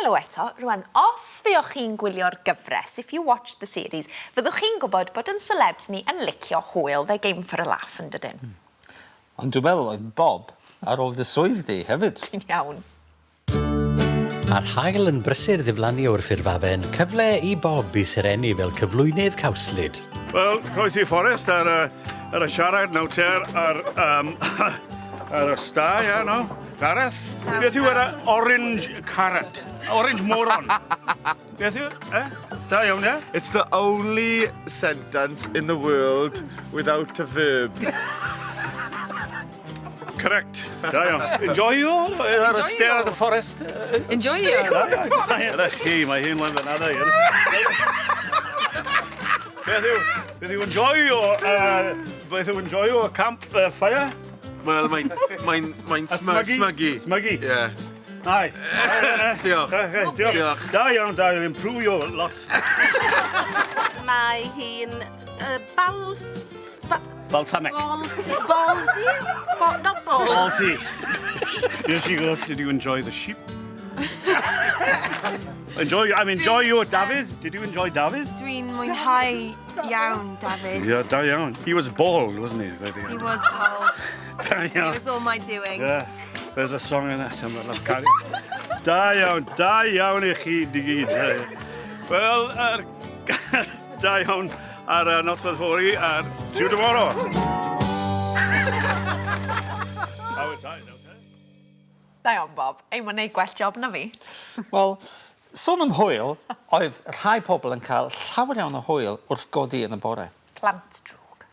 Helo eto. Rwan, os fuoch chi'n gwylio'r gyfres, if you watched the series, fyddwch chi'n gwybod bod yn celebs ni yn licio hwyl, they're game for a laugh, yn dydyn? Mm. Ond dwi'n meddwl oedd Bob ar ôl dy swydd di hefyd. Ti'n iawn. A'r haul yn brysur ddiflannu o'r ffurfafen, cyfle i Bob i serennu fel cyflwynydd cawslyd. Wel, croesi Fforest ar y, ar y siarad nawr te ar, um, ar y sta, ia, no? Gareth, beth yw yr orange carrot? Orange moron. Beth yw, eh? Da iawn, ie? It's the only sentence in the world without a verb. Correct. Da iawn. Enjoy you. Enjoy Stay out of the forest. Enjoy you. Yna chi, mae hi'n lan fyna da. Beth yw, beth yw enjoy your, uh, beth yw enjoy your camp uh, fire? Wel, mae'n mae mae smygu. Smygu. Smygu. Yeah. Aye. Diolch. Diolch. Diolch. Da iawn, da iawn. Improve your lot. Mae hi'n uh, bals... Ba Balsamic. Ballsy. Ballsy? Bo not balls. Ballsy. Here she goes. Did you enjoy the sheep? enjoy, I'm enjoy your David. Did you enjoy David? Dwi'n mwynhau iawn, David. Yeah, da iawn. He was bald, wasn't he? By the end? He was bald. Da iawn. It was all my doing. Yeah. There's a song in that, I'm love carry. Da iawn, da iawn i chi di gyd. Wel, er, da iawn ar uh, noswaith fory a see you tomorrow. Da iawn, Bob. Ei, mae'n neud gwell job na fi. Wel, sôn am hwyl, oedd rhai pobl yn cael llawer iawn o hwyl wrth godi yn y bore. Plant drwg.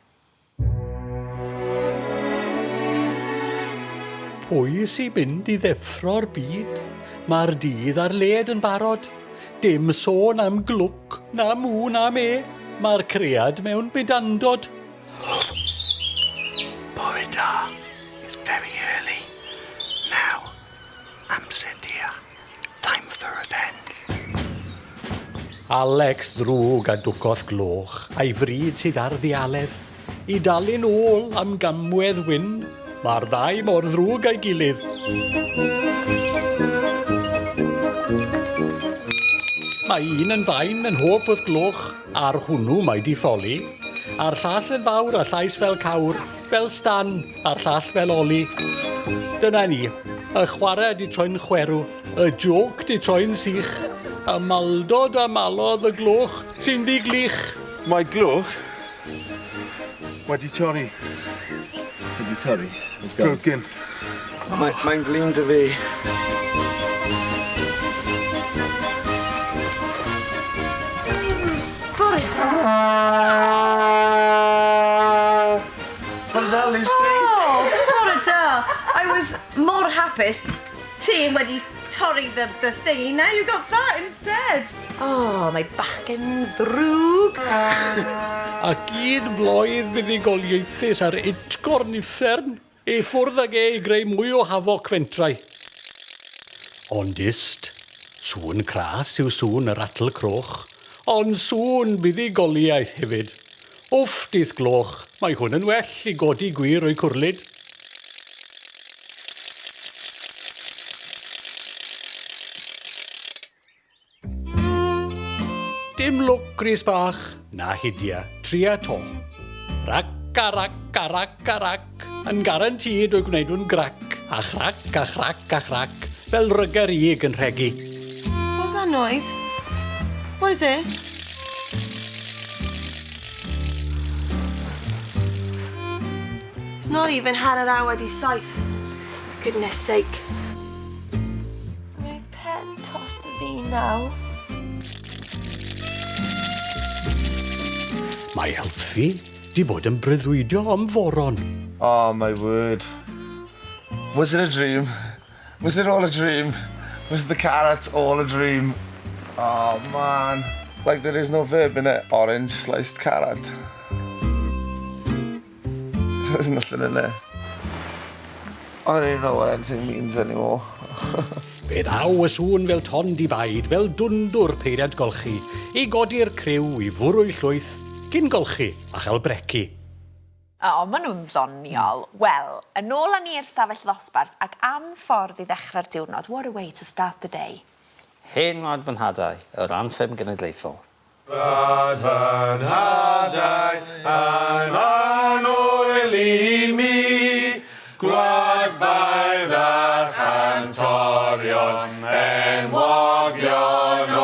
Pwy sy'n mynd i ddeffro'r byd? Mae'r dydd ar led yn barod. Dim sôn am glwc, na mw na me. Mae'r cread mewn bydandod. Bore da. It's very early. Now, amser dear. Time for revenge. Alex ddrwg a dwgodd gloch, a'i fryd sydd ar ddialedd, i dalu'n ôl am gamwedd wyn, mae'r ddau mor ddrwg a'i gilydd. Mae un yn fain yn hoff wrth gloch, a'r hwnnw mae di ffoli, a'r llall yn fawr a llais fel cawr, fel Stan, a'r llall fel Oli. Dyna ni, y chwarae di troi'n chwerw, y jôc di troi'n sych, y maldod a malodd y gloch sy'n ddi-glich. Mae gloch wedi torri. Wedi torri? Let's go. Broken. Mae, mae'n flin dy fi. Bore da. Bore da, Lucy. Oh, bore da. I was mor hapus. Ti wedi torri the, the thingy, now you've got that instead. Oh, mae bachgen ddrwg. Ac un floedd buddugoliaethus ar utgorn uffern, i ffwrdd ag e i greu mwy o hafoc fentrau. Ond ist, sŵn cras yw sŵn y ratl croch, ond sŵn buddugoliaeth hefyd. Wff, dydd gloch, mae hwn yn well i godi gwir o'i cwrlid. Dim lwc, Rhys bach, na hidia, tria to. Rac a rac a rac a rac, yn garantîd o'i gwneud nhw'n grac, a chrac a chrac a chrac, fel ryger ig yn rhegi. What was that noise? What is it? It's not even hanner awr 'di saith. For goodness sake. Mae pen tost y fi nawr. Mae Alfie 'di bod yn breuddwydio am foron. Oh my word. Was it a dream? Was it all a dream? Was the carrot all a dream? Oh man. Like there is no verb in it. Orange sliced carrot. There's nothing in there. I don't even know what anything means anymore. Fe ddaw y sŵn fel ton di baid, fel dwndwr peiriant golchi, i godi'r criw i fwrw'i llwyth, cyn golchi a chael brecu. O, maen nhw'n ddoniol. Wel, yn ôl â ni i'r stafell ddosbarth ac am ffordd i ddechrau'r diwrnod. What a way to start the day. Hen Wlad Fy Nhadau, yr anthem genedlaethol. Gwlad fy nhadau yn annwyl i mi, Gwlad baedd a chantorion enwogion o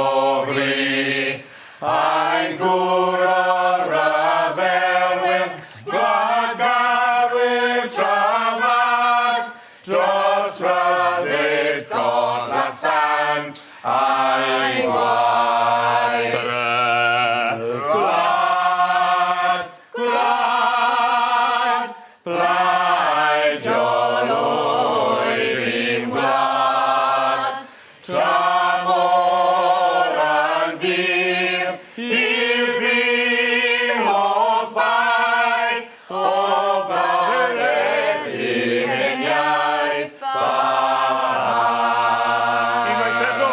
fri, Ein gŵr o ryfelwyr, gwladgarwyr tramad, Dros ryddid collasant ein gwaed. Gwlad, gwlad, pleidiol oedd i'n gwlad, Tramor yn ddydd i'r byd hoffai, O bared i hen iaith barhau. Unwaith eto.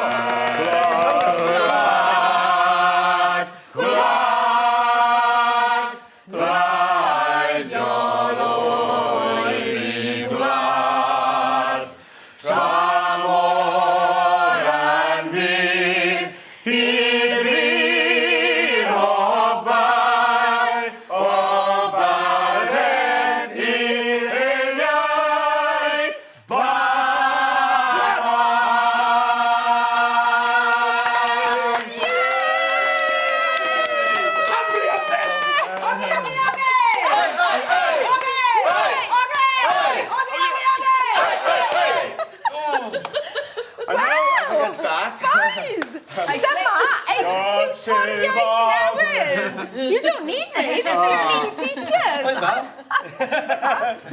Gwlad, gwlad, pleidiol oedd i'n gwlad, Tramor yn ddydd i'r byd hoffai, O bared i'r heriau barhau. Guys! Dyma ein tiwtoriaid newydd! You don't need me, this is your new teachers!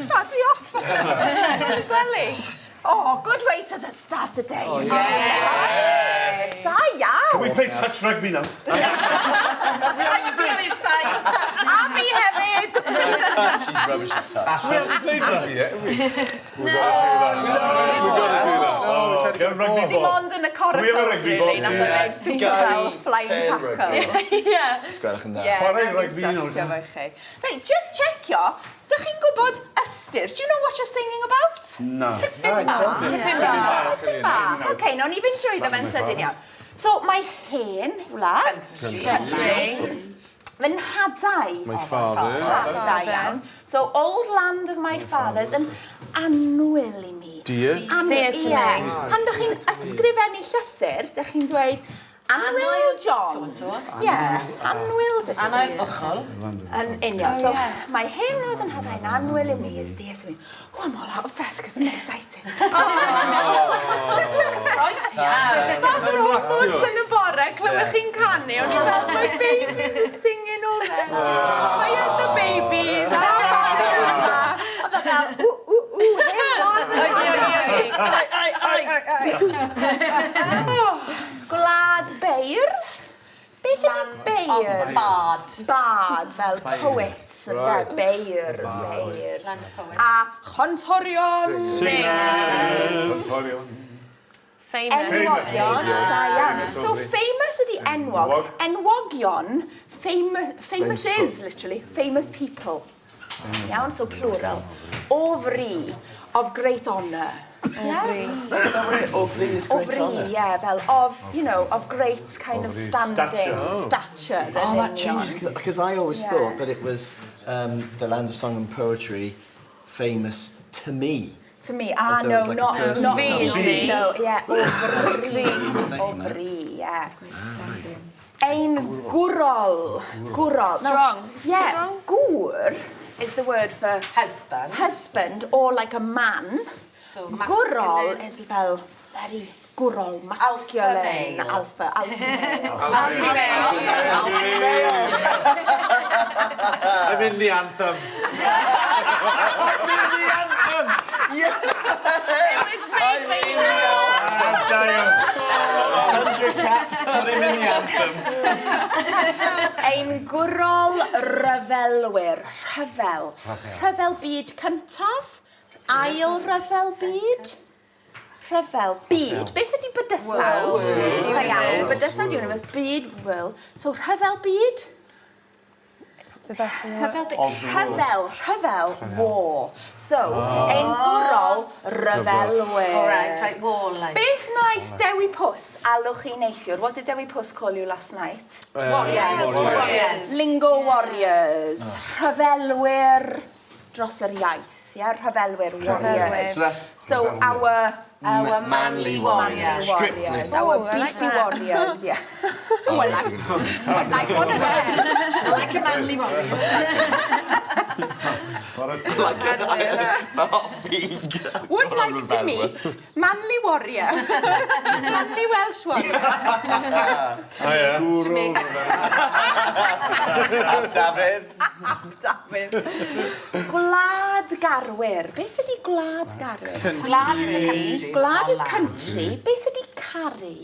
Trad fi off! Gwely. Oh, good way to the start the day. Oh, yeah. Da iawn! Can we play touch rugby now? Rugby on his side. A fi hefyd! She's rubbish at touch. We haven't played that yet, have we? We've got to do that. We've got to do that. Oh, get a rugby Dim ball. ond yn y We have a coracles, rugby really, ball. nath o wneud super Gary fel flying Pale tackle. rugby. Yeah. Sgwelwch yn dda. Yeah, Chwarae nawn ni rugby nawr. sortio fo i chi. Reit, just checio, dych chi'n gwybod ystyr? Do you know what you're singing about? Na. Tipyn bach. Tipyn bach. Tipyn bach. Oce, nawn ni fynd trwyddo fe'n sydyn iawn. So, mae hen wlad. Country. Fy nhadau. My father. Tadau, iawn. So, old land of my fathers yn annwyl i mi. Dear. Annwyl, Dear to ie. me. Pan dych chi'n ysgrifennu llythyr, dych chi'n dweud Annwyl John. Ie, annwyl dych chi. Annwyl ochol. Yn union. So, mae hen wlad yn nhadau'n annwyl i mi is dear to me. Oh, I'm all out of breath because I'm excited. Croes iawn. Fath o'r hormones yn y bore, clywch chi'n canu, o'n i fel, my babies are singing all there. My other babies. A Oedd o fel, ww, ww, ww, hen wlad yn nhadau. Gwlad beirdd. Beth ydy beirdd? Bard. Bard, fel poets, ynde? Beirdd, beirdd. A chontorion. Singers. Famous. Enwogion, da iawn. So famous ydy enwog. Enwogion, famous, famous is literally, famous people. Iawn, so plural. O fri, of great honour. Yeah? O fri is O great fri, honour. yeah, fel of, you know, of great kind of standing, Stature. stature. Oh, yn that union. changes because I always Yeah. thought that it was the land of song and poetry, famous to me. To me, ah, As though it no, was like a not, person. not Fi is me. No, yeah, o fri, Mistake o on that. fri, yeah. Ein gwrol, gwrol. Now, Strong. Yeah, Strong. gŵr is the word for Husband. husband or like a man. So Gwrol masculine. is fel very gwrol, masculine. male. Alpha, alpha male. I'm in the anthem. I'm in the anthem. Yeah! I'm in the anthem. Da iawn. 100 caps, put him in the anthem. Ein gwrol ryfelwyr. Rhyfel. Rhyfel byd cyntaf. Ail ryfel byd. Rhyfel byd. Beth ydy bydysawd? Da iawn. Bydysawd universe, byd, world. So rhyfel byd? The best in the world. Rhyfel byd. Of the world. Rhyfel, rhyfel, war. So, ein gwrol ryfelwyr. Rhyfelwyr. All right, right, warlike. Beth wnaeth Dewi Pws alw chi neithiwr? What did Dewi Pws call you last night? Warriors. Warriors. Lingo warriors. Rhyfelwyr dros yr iaith. Yeah, rhyfelwyr, warriors. So that's So our Our manly warriors. warriors, our Oh, I like beefy that. warriors, yeah. Oh, I like, I like one of them. I like a manly warrior. Would like to meet manly warrior. Manly Welsh warrior. To me. Dafydd. Dafydd. Gwladgarwyr. Beth ydi gwladgarwyr? Gwlad is a country. Gwlad is country. Beth ydi caru?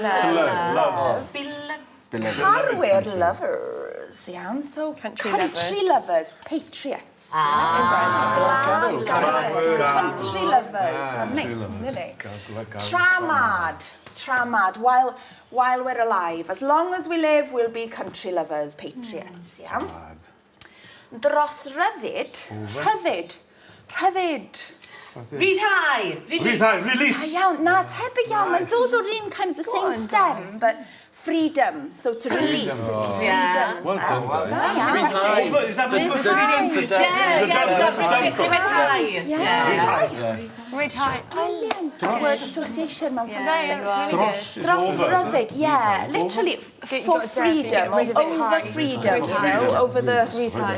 Love. Beloved. Carwyr lovers, iawn. So Country country lovers, patriots. Ah. Gwladgarwyr, country lovers. Mae'n neis, yn dydi? Tramad, tramad, while, while we're alive. As long as we live, we'll be country lovers, patriots, iawn. Dros ryddid, rhyddid, rhyddid. Rhyddhau. Release. Rhyddhau, release. Da iawn, na, tebyg iawn. Mae'n dod o'r un kind of the same stem, but freedom. So to release is freedom. Yeah. Well done, Da iawn. Over, is that the Yeah, yeah. Rhyddhau. Yeah. Rhyddhau. Brilliant. Word association, mae'n Yeah, ffantastig. it's really Dros good. is Dros over. ryddid, yeah. Literally, Get- for got to freedom, get rid of it over high. freedom, you know, over the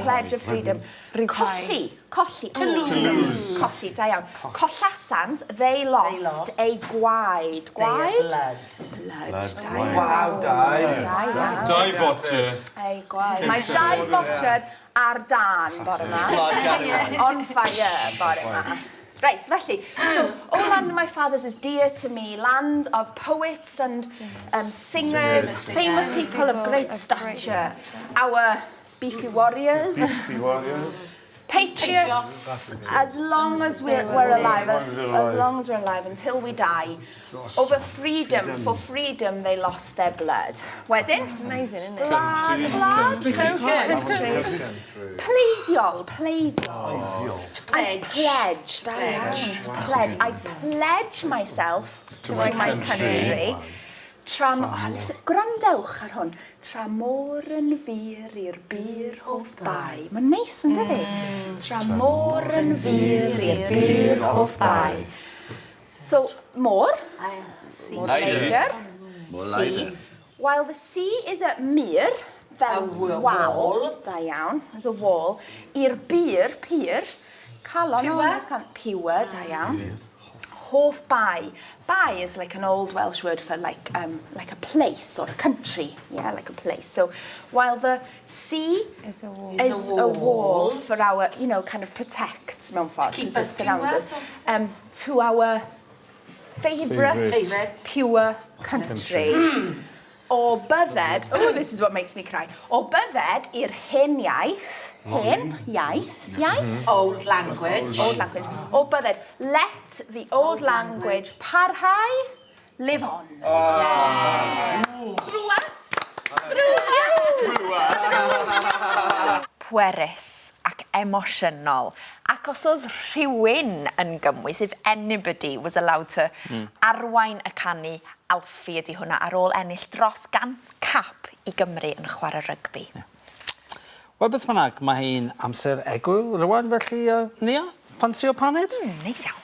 pledge of freedom. Colli, colli. To lose. Colli, da iawn. Collasant, they lost, lost. ei gwaed. Their Gwaed? blood. Blood, da iawn. Waw, dau. Da iawn. Dau botcher. Ei gwaed. Mae dau botcher ar dân bore yma. On fire bore yma. Right, felly, so, oh land of my fathers is dear to me, land of poets and singers, famous people of great Of great stature, our beefy warriors, Beefy warriors. patriots, as long as we're, we're alive, as long as we're alive, until we die. Over freedom, for freedom they lost their blood. Wedyn, It's amazing, isn't it? Gwlad, gwlad, so good. Pleidiol, pleidiol. I pledge, da iawn, to pledge. I pledge myself to my country. Tram, oh, listen, gwrandewch ar hwn. Tra môr yn fur i'r bur hoff bae. Mae'n neis yn dydi? Tra môr yn fur i'r bur hoff bae. So, môr, môr leidr, sea. While the sea is a mur, fel A wall. wal, da iawn, there's a wall, i'r bur, pur, calon, Pure. oh, that's kind of pure, da iawn. Hoff bae. Bae is like an old Welsh word for like a place or a country. Yeah, like a place. So while the sea Is a wall. is a wall for our, kind of protects mewn ffordd. keep 'cause it us surrounds pure, us. sort of To our favourite, Favourite. pure country. O bydded, oh, this is what makes me cry. O bydded i'r hen iaith, hen iaith, iaith? Old language. Old language. O bydded, let the old language parhau, live on. Drwas. Drwas. Pwerus ac emosiynol. Ac os oedd rhywun yn gymwys, if anybody was allowed to arwain y canu, Alfie ydy hwnna ar ôl ennill dros 100 cap i Gymru yn chwarae rygbi. Wel, beth bynnag, mae hi'n amser egwyl rwan, felly, Nia, ffansio paned? Neis iawn.